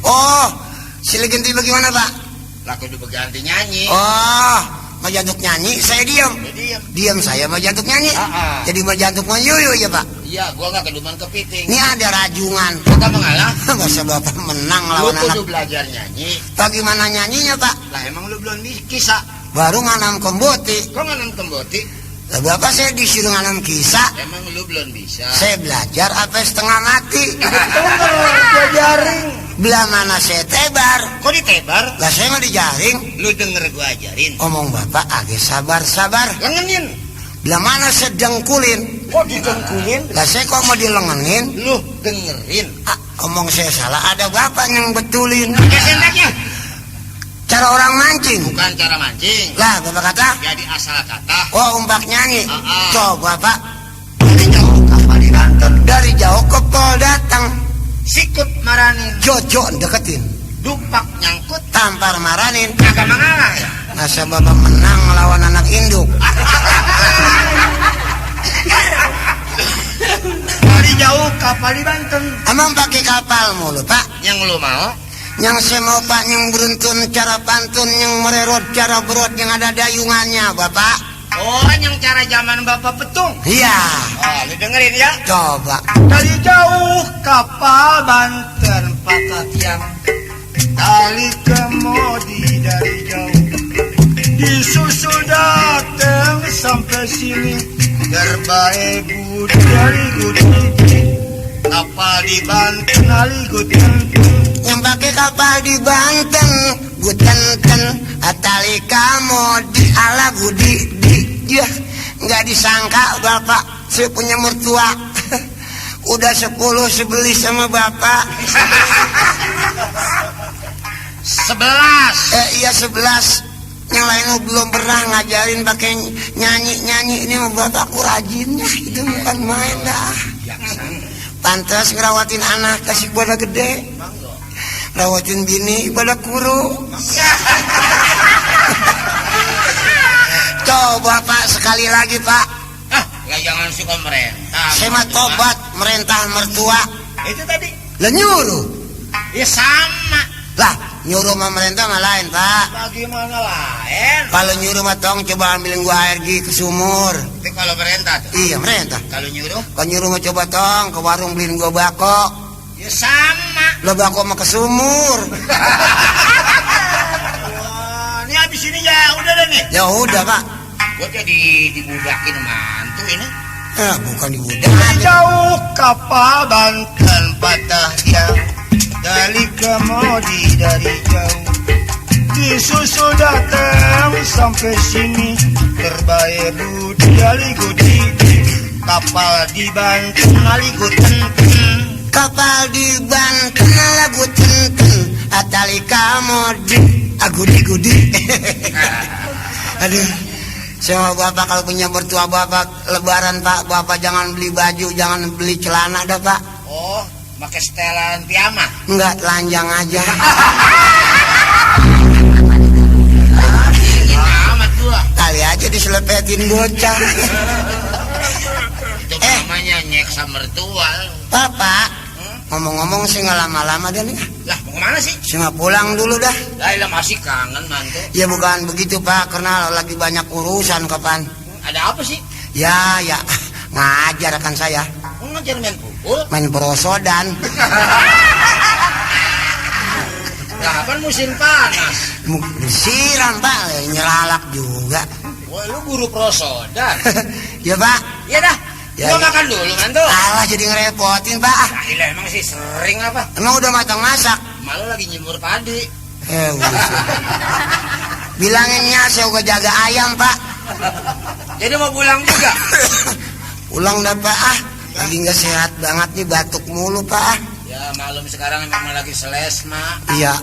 Oh, silih ganti bagaimana Pak? Lah kudu berganti nyanyi. Oh, mau jantuk nyanyi, saya diam. Diam. Diam saya mau jantuk nyanyi. Jadi mau jantuk yuyu ya Pak? Iya, gua nggak keduman kepiting. Ini ada rajungan. Kita mengalah. Masa Bapak menang Lu lawan anak. kudu belajar nyanyi. Bagaimana nyanyinya Pak? Lah emang lu belum kisah. Baru nganam kemboti. Kok nganam kemboti? Lah Bapak saya disuruh nganam kisah. Emang lu belum bisa. Saya belajar apa setengah mati. Jaring. Belah mana saya tebar. Kok ditebar? Lah saya mah dijaring. Lu denger gua ajarin. Omong Bapak agak sabar-sabar. Lengenin. Belah mana sedengkulin. Kok didengkulin? Lah saya kok mau dilengenin. Lu dengerin. Omong saya salah, ada Bapak yang betulin. Pakai sendaknya. Cara orang mancing. Bukan cara mancing. Lah Bapak kata. Jadi asal kata. Oh umpak nyanyi. Coba Pak. Dari jauh kapal di Banten. Dari jauh ke pol datang. Sikut maranin. Jojo deketin. Dupak nyangkut. Tampar maranin. Agak mengalah ya. Masa Bapak menang lawan anak induk. Dari jauh kapal di Banten. Emang pakai kapal mulu Pak? Yang lu mau? Yang saya mau Pak, yang beruntun cara pantun, yang mererot cara berot, yang ada dayungannya Bapak. Oh, yang cara zaman Bapak petung. Iya. Oh, lu dengerin ya. Coba. Dari jauh kapal Banten patah tiang. Tali kemodi dari jauh. Disusul datang sampai sini. Terbaik budi dari gudi. Kapal di Banten ali guten. Yang pakai kapal di Banten, guten-ten, atali kamu di ala gudi di. Ya, nggak disangka Bapak, saya punya mertua. Udah 10 sebeli sama Bapak. 11. Iya 11. Yang lain belum pernah ngajarin pakai nyanyi-nyanyi. Ini membuat aku rajinnya. Itu bukan main dah. Pantas ngerawatin anak kasih pada gede. Rawatin bini pada kuru. Coba Pak sekali lagi Pak. Ya jangan suka merentah. Saya mah tobat merentah mertua. Itu tadi. Lah nyuruh. Ya sama. Lah nyuruh sama merentah mah lain Pak. Bagaimana lain? Kalau nyuruh mah tong coba ambilin gua air ke sumur. Tapi kalau merentah tuh. Iya merentah. Kalau nyuruh? Kalau nyuruh mah coba tong ke warung beliin gua bako. Ya sama. Lah bako mah ke sumur. Wah, ini habis ini ya udah deh nih. Ya udah Pak. Gua jadi dibudakin mantu ini. Bukan dibudak. Dari jauh kapal Banten patah tiang. Dari kemodi dari jauh. Disusul datang sampai sini. Terbaik budi ali gudi. Kapal di Banten ali guten. Kapal di Banten lagu tenten, atali kamu di agudi-gudi. Aduh, sama Bapak kalau punya mertua Bapak lebaran Pak, Bapak jangan beli baju, jangan beli celana dah Pak. Oh, pakai setelan piyama? Enggak, telanjang aja. Amat gua. Kali aja diselepetin bocah. Itu namanya nyeksa mertua. Bapak, ngomong-ngomong sih nggak lama-lama dah nih. Lah, mau kemana sih? Sih mah pulang dulu dah. Lah, masih kangen mantu. Ya bukan begitu Pak, karena lagi banyak urusan kapan. Ada apa sih? Ya, ngajar kan saya. Ngajar main pukul? Main perosodan. Lah, kan musim panas. Disiram Pak, nyelalak juga. Wah, lu guru perosodan. Ya Pak. Iya dah. Ya, Gua ya. makan dulu mantu. Alah jadi ngerepotin Pak. Gila, emang sih sering apa? Emang udah matang masak? Malu lagi nyemur padi. Udah. Bilanginnya saya udah jaga ayam Pak. Jadi mau pulang juga? Pulang dah Pak. Lagi nggak sehat banget nih, batuk mulu Pak. Ya malum sekarang memang lagi selesma. Iya.